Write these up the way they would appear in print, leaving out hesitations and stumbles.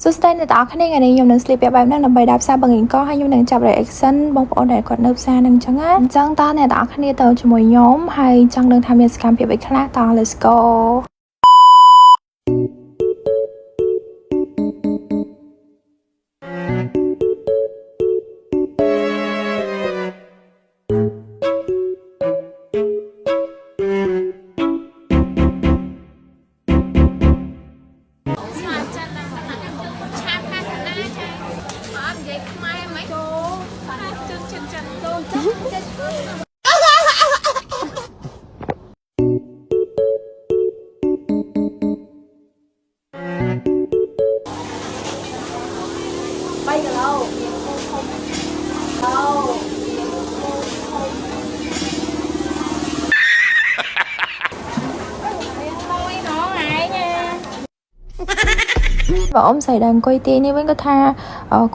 សួស្តីអ្នកទាំងអស់គ្នា។ថ្ងៃនេះខ្ញុំនឹងស្លៀកពាក់បែបហ្នឹងដើម្បីដើរផ្សារបឹងកេងកងហើយខ្ញុំនឹងចាប់ reaction បងប្អូនដែលគាត់នៅផ្សារហ្នឹងអញ្ចឹងណាអញ្ចឹងតើអ្នកទាំងអស់គ្នាទៅជាមួយខ្ញុំហើយចង់ដឹងថាមានសកម្មភាពអីខ្លះតោះ let's go។ ស្មាចិនណាឆាផ្កាកណាចាអត់និយាយខ្មែរហ្មងចូលជន់ចិនចិនចូលចិនចិន 3គីឡូធំឡូ មួយណងឯងណា បើអ៊ំស្រីដែលអង្គុយទាយនេះវិញគាត់ថា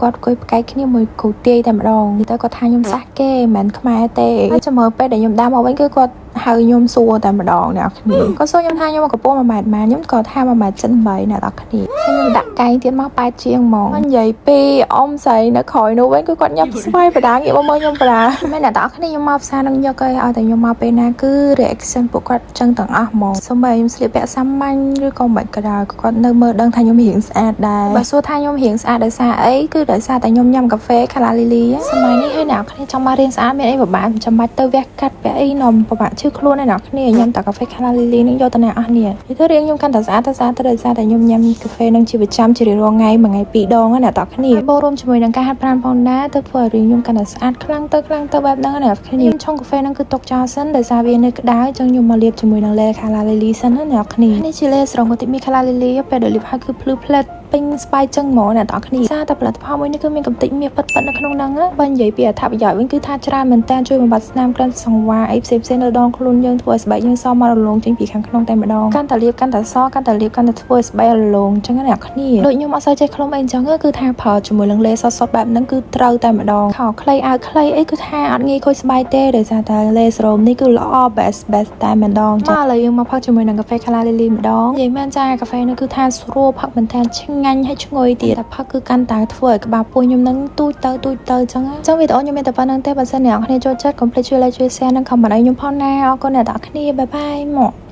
គាត់អង្គុយផ្កែកគ្នាមួយគ្រូទាយតែម្ដងទៅគាត់ថាខ្ញុំសះគេមិនមែនខ្មែរទេហើយចាំមើលពេលដែលខ្ញុំដើរមកវិញគឺគាត់ហៅខ្ញុំសួរតែម្ដងអ្នកនរគ្នាគាត់សួរខ្ញុំថាខ្ញុំមកកម្ពស់1ម៉ែត្រម៉ានខ្ញុំក៏ថា1ម៉ែត្រ78អ្នកនរគ្នាហើយខ្ញុំដាក់កែងទៀតមក8ជាងហ្មងនិយាយពីអ៊ំស្រីនៅក្រោយនោះវិញគឺគាត់ញ៉ាំស្វាយបដាងាកមកមើលខ្ញុំបដាមែនអ្នកនរគ្នាខ្ញុំមកផ្សារនឹងយកឲ្យឲ្យតែខ្ញុំមកពេលណាគឺ reaction ពួកគាត់ចឹងទាំងអស់ហ្មងសូម្បីខ្ញុំស្លៀកពាក់សាមញ្ញឬក៏មិនក៏ដោយក៏គាត់នៅមើលដឹងថាខ្ញុំរៀងស្អាតដែរបើសួរថាខ្ញុំរៀងស្អាតដោយសារអីគឺដោយសារតែខ្ញុំញ៉ាំកាហ្វេខាឡាលីលីសម័យនេះហើយអ្នកនរគ្នាចង់មករៀងស្អាតមានអីពិបាកមិនចាំបាច់ទៅវះកាត់វះអីនំពិបាកឈឺខ្លួនឯអ្នកនរគ្នាញ៉ាំតែកាហ្វេខាឡាលីលីនឹងយកទៅណាអស់នេះនិយាយទៅរៀងខ្ញុំកាន់តែស្អាតទៅស្អាតទៅដោយសារតែខ្ញុំញ៉ាំកាហ្វេនឹងជាប្រចាំជារៀងរាល់ថ្ងៃមួយថ្ងៃពីរដងណាអ្នកនរគ្នាបូករួមជាមួយនឹងការហាត់ប្រាណផងដែរទៅធ្វើឲ្យរាងខ្ញុំកាន់តែស្អាតខ្លាំងទៅខ្លាំងទៅបែបហ្នឹងណាអ្នកនរគ្នាខ្ញុំឆុងកាហ្វេហ្នឹងគឺទុកចោលសិនដោយសារវានៅក្តៅចឹងខ្ញុំមកលាបជាមួយនឹងឡេខាឡាលីលីសិនណាអ្នកនរគ្នានេះជាឡេស្រងកតិមីខាឡាលីលីពេលដែលលាបហើយគឺភ្លឺផ្លែតពេញស្បែកចឹងហ្មងអ្នកនរគ្នាសារតែផលិតផលមួយនេះគឺមានកម្ទេចមាសពិតៗនៅក្នុងហ្នឹងបើនិយាយពីអត្ថប្រយោជន៍វិញគឺថាច្រើនមែនតើជួយបំបត្តិស្នាមក្លិនសង្វារអីផ្សេងៗនៅដងខ្លួនយើងធ្វើឲ្យស្បែកយើងសមមករលោងចេញពីខាងក្នុងតែម្ដងកាន់តែលាបកាន់តែសកាន់តែលាបកាន់តែធ្វើឲ្យស្បែករលោងចឹងណាអ្នកគ្នាដូចខ្ញុំអត់សូវចេះខ្លុំអីចឹងគឺថាប្រើជាមួយនឹងលេសុតៗបែបហ្នឹងគឺត្រូវតែម្ដងខោខ្លីអាវខ្លីអីគឺថាអត់ងាយខូចស្បែកទេដោយសារតែលេសេរ៉ូមនេះគឺល្អ best best តែម្ដងចាឥឡូវយើងមកផឹកជាមួយនឹងកាហ្វេខាឡាលីលីម្ដងនិយាយមែនចាកាហ្វេនេះគឺថាស្រួលផឹកមែនតើឆ្ងាញ់ហើយឈ្ងុយទៀតតែផឹកគឺកាន់តែធ្វើឲ្យក្បាលពោះខ្ញុំនឹងទូចទៅទូចទៅចឹងចឹងវីដេអូខ្ញុំមានតែប៉ុណ្្នឹងទេបើសិនអ្នកនរគ្នាចូលចិត្តកុំភ្លេចជួយ like ជួយ share និង comment ឲ្យខ្ញុំផងណាអរគុណអ្នកទាំងអស់គ្នាbye bye មក។